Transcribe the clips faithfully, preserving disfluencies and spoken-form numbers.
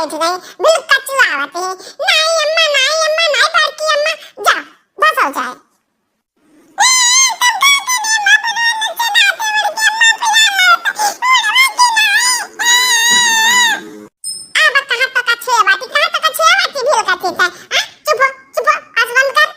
बैठ गए, बिल्कुल कचुआवत है। नाई अम्मा, नाई अम्मा, नाई बड़की अम्मा, जा, बस हो जाए। अब कहाँ तक अच्छे बाटी, कहाँ तक अच्छे बाटी, भील का ठीक है। हाँ? चुप हो, चुप हो, आँख बंद कर।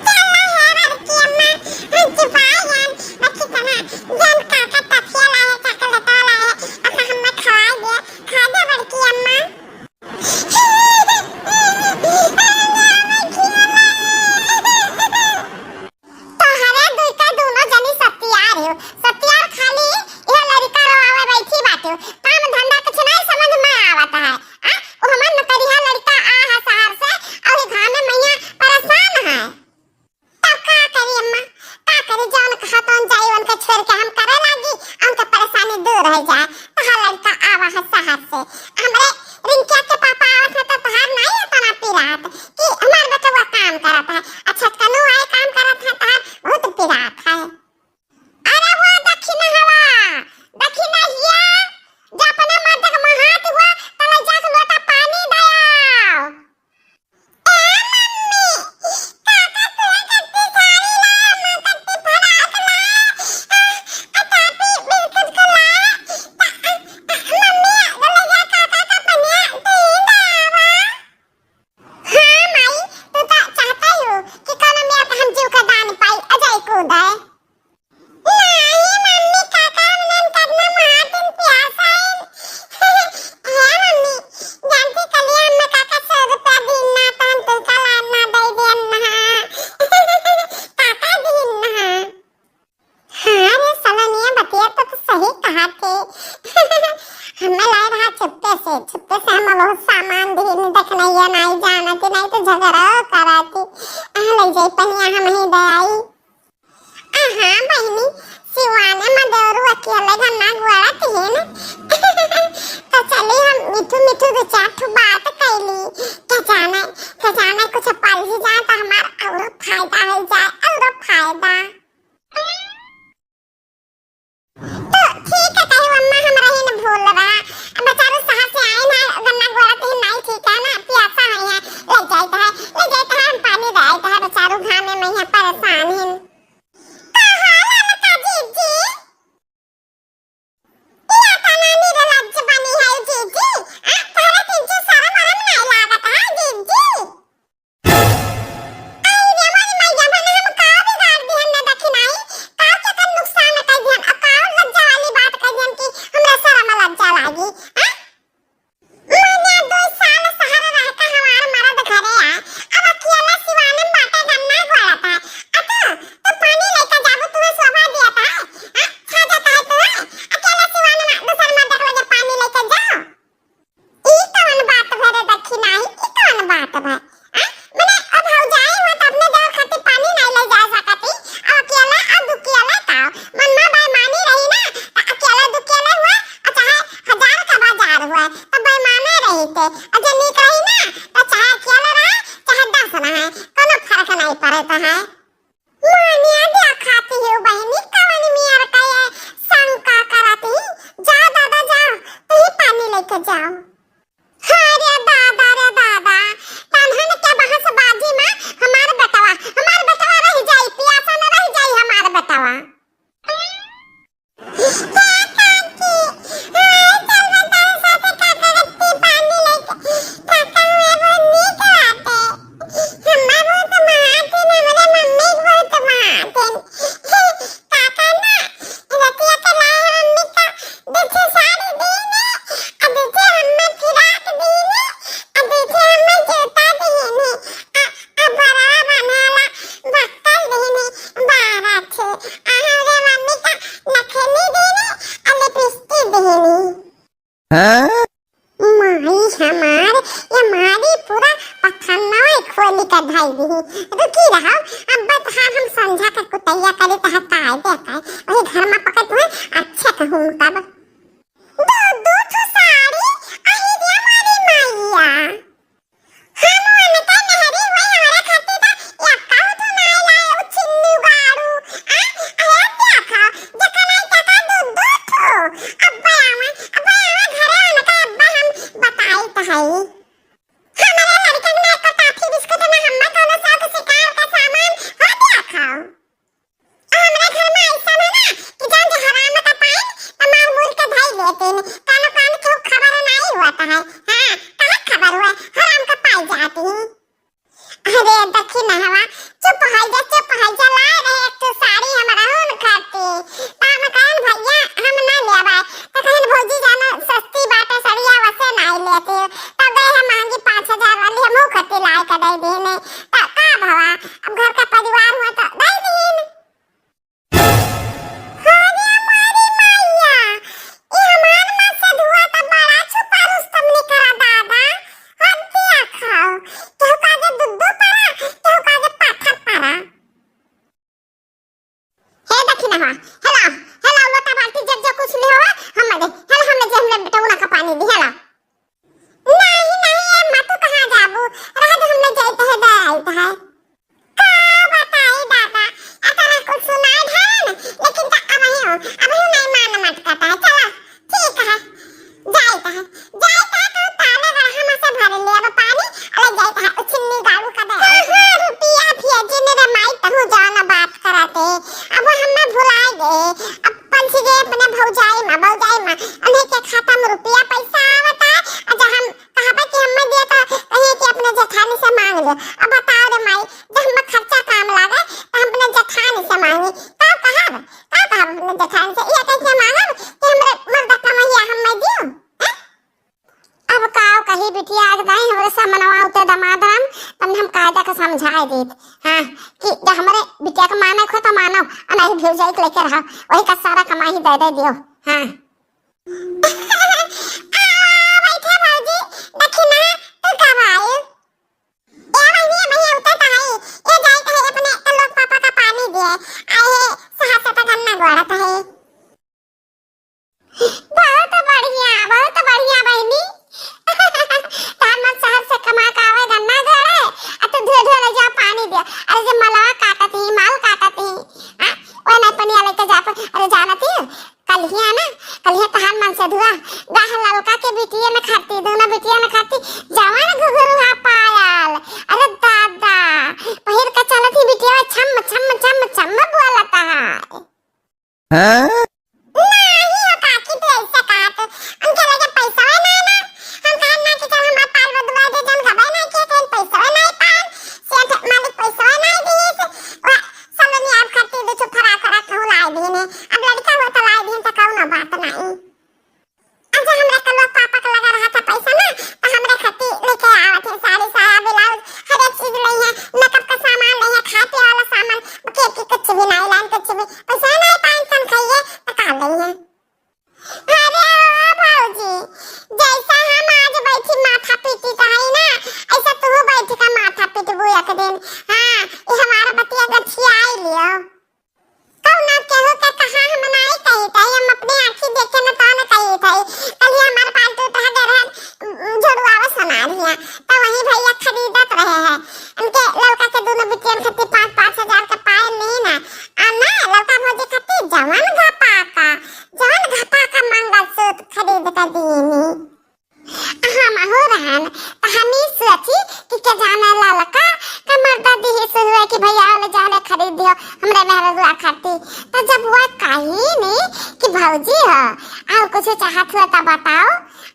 चला हे बड़की अम्मा, हम चुपाई जान, बच्ची तना, जान काका टफिया लाए, चॉकलेट लाए, अपना हमें खवाई दे, खा दे बड़की अम्मा। तोहरे दुई का दुनो जनी सतियार हो, सतियार खाली यह लड़का रोआवे बैठी बाटे हो। काम धंधा कुछ नहीं समझ में आवत है। आ, ओ हमार नौकरिया लड़का आ है शहर से, और ये घाम में मैया परेशान है। तब का करी अम्मा, का करी, जौन कहा तौन जाई, उनके छोड़ के हम करे लागी, उनके परेशानी दूर हो जाए। तोहार लड़का आवा है शहर से, हमरे रिंकिया के पापा आवत है तो तोहार नहीं इतना पिरात कि हमार बेटवा काम करत है, अच्छा कनु आए काम करत है, तोहार बहुत पिरात है। अरे वो दक्षिणा हवा, दक्षिणा हिया, जो अपने मर्द के महात हुआ, तले जाके लोटा पानी दयाओ। ए मम्मी, काका तुहे कत्ती साड़ी ला, अम्मा कत्ती फराक ला, आ, आ कापी बिस्कुट के ला, आ, आ, आ, मम्मी, ले जा काका का पनिया, दे दावा। हाँ माई, तू तो चाहता ही हो कि कौनो मेरा हम जीव का दान पाई, अजय को दे। नाही मम्मी, काका हमने कतना महातिन प्यासा है। हे मम्मी, जानती कलिया हम काका सौ रुपया दिन ना तहन तुमका लान ना दे देन ना। काका दिन ना। हाँ रे सलोनिया, बतिया तो तू सही कहा थे। हमें लाए रहा चुप्पे से, चुप्पे से हम बहुत सामान दीन, देखना ये नहीं जानती, नहीं तो झगड़ा कराती। आ ले जाई पनिया हम ही दे आई। अहाँ बहिनी, सिवाने में देवरू अकेले गन्ना गोड़त हिन। तो चली हम मिठू मिठू दो चार ठो बात कैली। क्या जाने, क्या जाने कुछ पढ़ी जाए तो हमार औरो फायदा हो जाए, औरो फायदा। तो ठीक है, कही अम्मा, हमरा ही न भूल रहा। अब बेचारू शहर से आइन है, गन्ना गोड़त ही नहीं ठीक है ना, प्यासा है, ले जाइत है, ले जाइत है, हम पानी दे आइत है, बेचारू घामे में यहाँ परेशान है। का हाल है ललका जीजी? ई अतना निर्लज्ज बनी है जीजी, आ, तोहरे तीन सौ शरम वरम नहीं लागत है जीजी? आई रे मोरी मैया, मने हम का बिगाड़ दिहन न दखिनाई, का केकर नुकसान कर दिहन, आ का लज्जा वाली बात कर दिहन कि हमरा शरम लज्जा लागी, हैं? मने दो साल शहर रह के हमार मरद घरे आ, अब अकेला सिवान में बाटे गन्ना गोड़त है, आ तू, तू पानी लेके जाबू, तू शोभा दिया था, हैं? छा जाता है तू, हैं? अकेला सिवान में दूसर में देख लो जे पानी लेके जाओ। ई कवन बात भा रे दखिनाई, ई कवन बात भा? आ? मने अब भौजाई हुआ त अपने देवर खातिर पानी नहीं ले जा सकती, अब अकेला आ दुकेला का? मन में बेईमानी रही ना, त अकेला दुकेला हुआ, आ चाहे हजार का बाजार हुआ, त बेईमाने रही थे। आ जे नीक रही ना, त चाहे अकेला रहे, चाहे दस रहे, कोनो फर्क नहीं पड़ता है। मानिया देखाती हो बहिनी, कवन मियर का ये शंका करत ही? जा दादा जा, तू ही पानी लेके जाओ। अरे दादा रे दादा, तनहन के बहसबाजी में हमार बेटवा, हमार बेटवा रह जाई, पियासा न रह जाई हमार बेटवा। हे काकी, हाय, चल बताओ साथे काका गत्ती पानी लेके। काका हुए बहुत नीक बाटे। हम्मा बहुत मारतीन, हमरे मम्मी के बहुत मारतीन। काका ना, रतिया के लाए मम्मी का दूठे साड़ी दीने, आ दूठे हम्मा फिराक दीने, आ दूठे हम्मा जूता दीने। आ, आ बरवा बनेला बक्कल दीने, बारह ठे। आ हमरे मम्मी का नथनी दीने, आ लिपस्टिक दीने। हैं? माई हमार, ये मारी पूरा पथन्नवा खोली के धई दीही। रुकी रहो, अब बत हाँ हम संझा के कुटैया करे त हटाए दे का। वही घर में पकड़ हुए अच्छे कहूँ तब। दो, दो ठो साड़ी, अरे रे मारी मैया। हम उनके मेहरी हुई, हमरा खातिर त एक्का ठो नाय लाए, उ चिन्नी गाड़ू। आ, अरे देखा, जेका नाय तेका दू, दू ठो। अब्बे आवे, अब्बे आवे घरे उनका, अब्बे हम बताई कानो कान केहू खबर नाई होत है। हाँ, कहाँ खबर हुआ? हराम का पाई जाती। अरे दखिनहवा, चुप होइ जा, चुप होइ जा। लाए रहे एक ठो साड़ी हम रहून खाती। त हम कहन, "भैया, हम ना लेबै।" त कहन, "भौजी जानो, सस्ती बाटे सड़िया, वसे नाई लेती।" तब गए हम महंगी पाँच हजार वाली हमहू खाती लाए के दे दीने। त का भवा, अब घर का परिवार हुआ त दे दीन। अरे हमारी मैया, ई हमार माँ से धुआ त बड़ा छुपा रुस्तम निकरा दादा। हत्या खाओ, केहू का आगे दुद्दू परा, केहू का आगे पाथर परा। हे दखिनहवा, हेला, हेला, लोटा बाल्टी जग जग कुछ ले होवे, हम दे, हेला, हमने जे हमने बेटौना का पानी दी, हेला। नहीं, नहीं, ए अम्मा, तू कहाँ जाबू? रह दे, हमने जाइत है, दे आइत है। का बताई दादा, अतना कुछ सुनाई ढालन, लेकिन त अबही हो, अबही नहीं मान मटकता है। चला, ठीक है, जाइत है, जाइत है, तू ताले गड़हा में से भर ले अब पानी, अरे जाइत है, उछिन्नी गाड़ू का दे। हाँ, हाँ, रुपया भेजिन रे माई, तहू जान बात करते, अब हमें भुलाए गए, अब पंच गए अपने भौजाई में, भौजाई में, उन्हें के खाता में रुपया पैसा आवता है, और जब हम कहबे कि हम्मे दिया त कहिए कि अपने जेठानी से मांग ले। अब बताओ रे माई, जब हम्मे खर्चा काम लागे त हम अपने जेठानी से मांगी। का कहब? का कहब अपने जेठानी से? ये कैसे मांगब कि हमरे मर्द कमैया हम्मे दियो? हैं? अब का कही बिटिया, आज दाई हमरे सामनवा उते दमाद राम, तब हम कायदा के समझाए देत। हाँ, कि जब हमरे बिटिया के माने खो तो मानो, और नहीं भौजाई के लेके रहो, वही का सारा कमाई दे दे दियो। हाँ। आ, बैठा भौजी, दखिना, तू कब आयु? ए बहिनी, ए भैया, उतर तो हई, ए जाई तो हई अपने कल्लू के पापा का पानी दिए, आ ये सहर से तो गन्ना गोड़त हई। बहुत बढ़िया, बहुत बढ़िया बहिनी। तार मन सहर से कमा के आवे गन्ना गोड़े, आ तू धुए धुए ले जा पानी दिए। अरे जे मलवा काटत ही, माल काटत ही, आ, ओए नहीं पनिया लेके जात, अरे जानत ही, कलिया ना, कलिया तहार मन से धुआ, गाह ललका के बिटिया न खाती, दोनों बिटिया न खाती, जवन घुघरुआ पायल। अरे दादा, पहिर के चलत ही बिटिया छम, छम, छम, छम बोलत है। हैं? नाही हो काकी, तू ऐसे कहत, उनके लगे पैसा है ना, ना। हम कहन ना कि चल हमार पाल बदुआ दे, जन गबे ना किए, कहीं पैसा है ना पाल, सेठ मालिक पैसा है ना दिए, वह सलोनी आप खातिर दो ठो फराक फराक कहूँ लाई दीन है। अब लड़का हुआ तो लाई दीन तो कौनो बात नहीं। अच्छा, हमरा कलवा पापा के लगा रहा था पैसा ना, तो हमरे खातिर लेके आवत है साड़ी, साया, ब्लाउज, हर एक चीज लई है, मेकअप का सामान लई है, खाए पिए वाला सामान, के, के कुछ भी नहीं लाइन, कुछ भी। पैसा नहीं पाइन तन खाइए, तो का लई है? अरे ओ भौजी, जैसा हम आज बैठी माथा पीटी कही ना, ऐसा तू बैठ के माथा पीटबू एक दिन। हाँ, ये हमारा बतिया गठियाई लियो। कौनो केहू के कहा हम नाई कही थई, हम अपने आँखी देखे न तौन कही थई। कल ही हमार पालतू टहगर है, उम, झुड़वावा सना रही है, तो वही भैया खरीदत रहे हैं। उनके लड़का के दोनों बिटियन खातिर पाँच, पाँच हजार के पायल ली ना, आ ना लड़का भौजी खातिर जवन घपा का, जवन घपा का मंगलसूत्र खरीद के दीनी। हम हो रहन, त हम ई सोची कि के जाने ललका के मर्दा दिहिस हुए कि भैया वाले जाने खरीद दियो, हमरे मेहररुआ खाती। त जब वो कही नहीं कि भौजी हो, और कुछ चाहत हुआ त बताओ,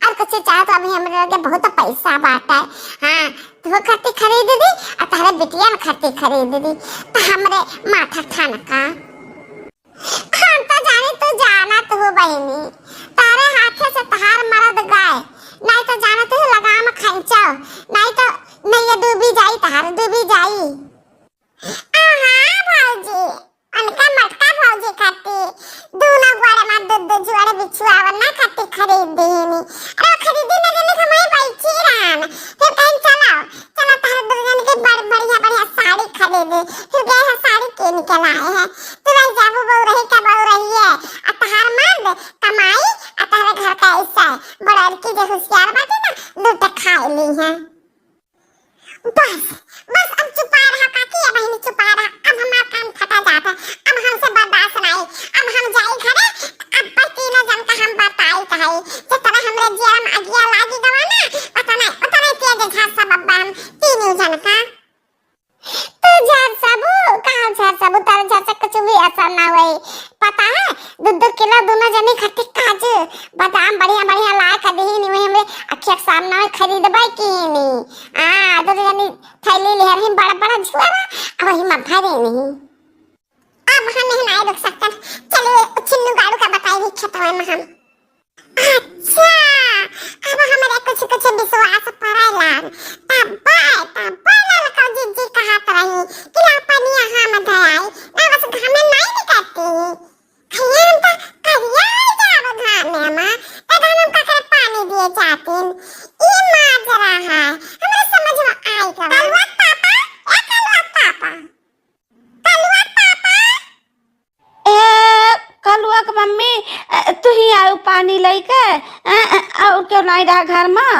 और कुछ चाहत, अभी हमरे लगे बहुत पैसा बाटे। हाँ, तू खाती खरीद दी, और तारे बिटिया खाती खरीद दी, त हमरे माथा ठनका। हम तो जानी तू जानत हो बहिनी, तारे हाथे से तहार मरद गाय, नहीं तो जानत हो लगाम खींचो, नहीं तो नैया डूबी जाई, तहार डूबी जाई। आहा भौजी, उनका मटका भौजी खाती दोनों गोड़ में दो दो जोड़ बिछुआवन ना खाती खरीद दीनी। अरे खरीदी ना जल्दी, हम वहीं बैठी रहन, फिर कहीं चलो, चलो, तहरे दुल्हन के बड़ बढ़िया बढ़िया साड़ी खरीदे। फिर गए हैं साड़ी कीन के लाए हैं। तू रह जाबू बहू रही का बहू रही है। आ तहार मर्द कमाई, आ तहरे घर का ऐसा है। बड़की जो होशियार बाटे ना, लूट खा ली है। बस, बस अब चुपा रहा काकी, अब बहिनी चुपा रहा। अब हमार कान फटा जाता। अब हमसे बर्दाश्त नहीं। अब हम जाई घरे, अब पर तीनों जन का हम बताई कहाई। जितना हमरे जिया में अगिया लागी गवा ना, उतना, उतना तेज झांसा बब्बा हम तीनों जन का। तू झांसबू, कहाँ झांसबू? तारे झांसे कुछ भी असर ना होई। पता है, दो दो किलो दोनों जनी खातिर का बादाम बढ़िया बढ़िया लाए के दीनी, वही हमरे अखिया के सामने में खरीदबै कीनी। आ, दो जनी थैली लिहे रही, बड़ा बड़ा झोरा, आ वही में भरे नहीं। अब हम नहीं रुक सकते, चलिए चिन्नू गाड़ू का बताई भी खेतवा में हम। अच्छा, अब हमरे कुछ कुछ विश्वास पड़ेला। तब्बे, तब्बे ललका जिज्जी कहत रही कि ला पनिया हम धराई, ना बस घामे नहीं निकलती। खैया हम तो करिया हो जाब घामे मा, तो हम ककरे पानी दिए जातिन। ई माजरा है, हमरा समझ में आई गवा। कलुआ पापा, ए कलुआ पापा। कलुआ पापा। ए, कलुआ के मम्मी, ए, तू ही आयु पानी लइके, ए, ए, और क्यों नहीं रहा घर में?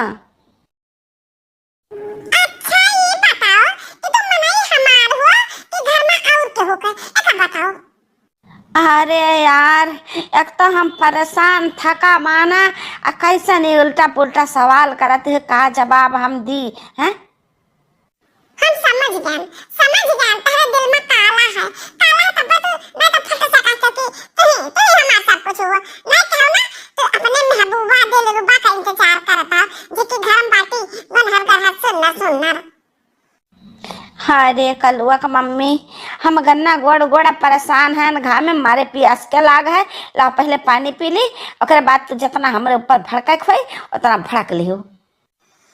अच्छा, ये बताओ कि तुम मनई हमार हो कि घर में और के हो के? एका बताओ। अरे यार, एक तो हम परेशान, थका माना, आ कैसे नहीं उल्टा पुल्टा सवाल करत है, का जवाब हम दी, हैं? हम समझ गए, समझ गए, तोहरे दिल में काला है, काला है तब तू नहीं तो फट सका, क्योंकि तू ही, तू ही हमार सब कुछ हुआ, नहीं कहो ना, तू अपने महबूबा दिलरुबा का इंतजार करता, जेके घर में बाटी, गनहर गरहर सुन्नर सुन्नर। हाय रे कलुआ के मम्मी, हम गन्ना गोड़ गोड़ परेशान हैं, घामे मारे पियास के लाग है, ला पहले पानी पी ली, ओकरे बाद तू जितना हमरे ऊपर भड़के खोई, उतना भड़क लियो।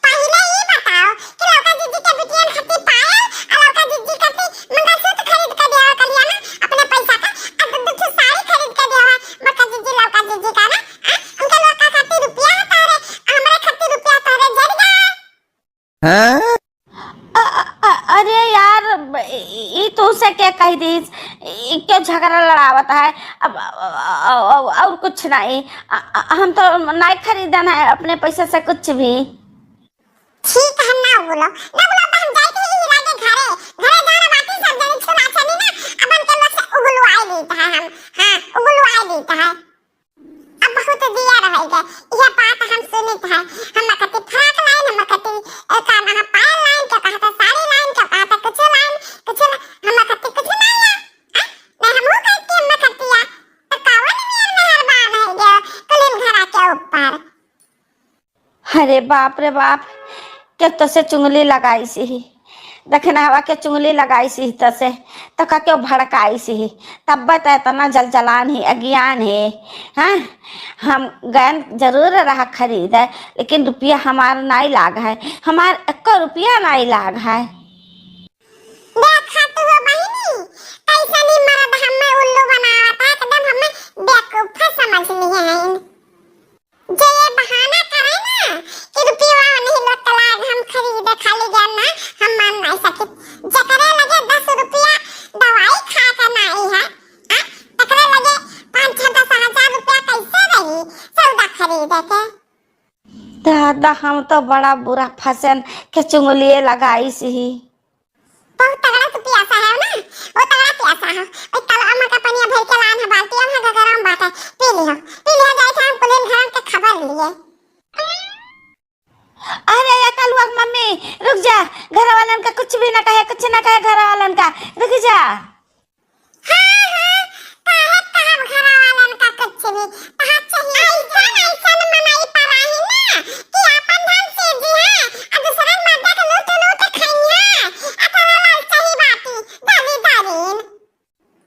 पहिले ई बताओ कि लौका जिज्जी के बिटियन खातिर पायल आ लौका जिज्जी खातिर मंगलसूत्र खरीद के देवा कलिया ना, अपने पैसा का, आ दू दू ठो साड़ी खरीद के देवा बड़का जिज्जी लौका जिज्जी का ना, आ उनके लौका खातिर रुपया है तोहरे, आ हमरे खातिर रुपया तोहरे जरिया। हाँ? अ-, अ-, अ-, अरे यार, ब-, ई तू से के कह दीस? ई क्यों झगड़ा लड़ावत है? अब, अ-, अ-, अ-, और कुछ नहीं। अ-, अ-, हम तो नहीं खरीदन है अपने पैसे से कुछ भी। ठीक है, ना बोलो, ना बोलो, तो हम जाइत ही हिला के घरे, घरे जाना बाकी सब जने छुरा छनी ना, अपन के लोग से उगलवाई लेता है हम, हाँ, उगलवाई लेता है। अब बहुत दिया रहेगा, यह बात हम सुनित है। हम कति फराक लाइन, हम कति, ए, का नाम, पायल लाइन, क्या कहता, साड़ी लाइन, क्या कहता, कुछ लाइन, कुछ ला-, हम कति कुछ नहीं है। हाँ? नहीं, हम वो कहती, हम कति या, तो कौन मेहरबान है जो कुलीन घरा के ऊपर? अरे बाप रे बाप, के तसे चुंगली लगाइस ही, दखिनहवा के चुंगली लगाइस ही तसे, त का क्यों भड़काइस ही? तब्बे त इतना जलजलान ही, अज्ञान ही। हाँ, हम गैन जरूर रहा खरीदे, लेकिन रुपया हमार नाई लाग है, हमार एको रुपया नाई लाग है। देखा तू हो बहिनी, कैसनी मर्द हमें उल्लू बनावत है, एकदम हमें बेवकूफे समझ लिए हैं। जे ये बहाना करे ना कि रुपया नहीं लौटला, हम खरीदे खाली गए ना, हम मान नहीं सकित। जकरे लगे दस रुपया दवाई खाए का नाई है, आ, तकरे लगे पाँच छह दस हजार रुपया कैसे रही सौदा खरीदे के? दादा, हम तो बड़ा बुरा फंसन के चुंगलिए लगाइस ही। बहुत तगड़ा तू पियासा है ना, बहुत तगड़ा पियासा है। ओए, कल अम्मा का पनिया भर के लान है बाल्टी, हम है गगरा में बाटे, पी लिहो, पी लिहो, जाए थे हम कुलीन घरन के खबर लिए। अरे, ये कलुआ के मम्मी, रुक जा, घर वालन का कुछ भी ना कहे, कुछ ना कहे घर वालन का, रुक जा। हाँ, हाँ, काहे कहब घरा वालन का कुछ भी? तहार चाहिए। ऐसन, ऐसन मनई पराही ना कि आपन धन सीजी है, आ दूसरन मर्दा के लूट लूट खइहे। अतना लालचाही बाटी, दादी दादीन।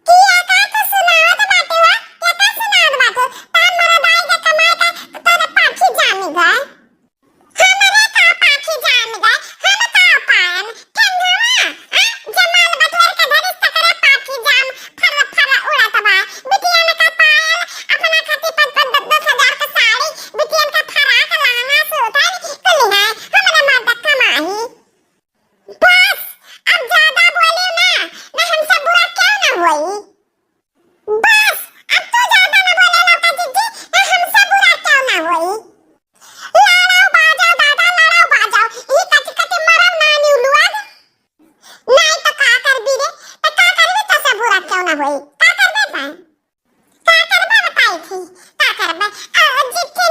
किया का तू सुनावत बाटे हो? के का सुनावत बाटे? तार मरद आई के कमाए का तोरे पाखी जामी गए। हमरे का पाखी जाम गए, हम का पाएन? ठंडवा, आ? जमाल बटुअर के धरिस तकरे पाखी जाम फर फर उड़त बा। बिटियन का पायल, अपना खातिर पाँच पाँच दस दस हजार के साड़ी, बिटियन का फराक लहंगा सूट है, कुल है, हमरे मर्द कमाई। बस, अब ज्यादा बोली ना, ना हमसे बुरा क्यों ना होई? बस, अब तू ज्यादा ना बोले लौका जिज्जी, ना हमसे बुरा क्यों ना होई? लड़ाओ बाजाओ दादा, लड़ाओ बाजाओ, ई कति कति मरब नानी उलुआद। नाई तो का करबी रे, तो का करबी तो से बुरा क्यों ना होई? का करबे तैं? का करबे बताई थी, का करबे? आ, जित्ते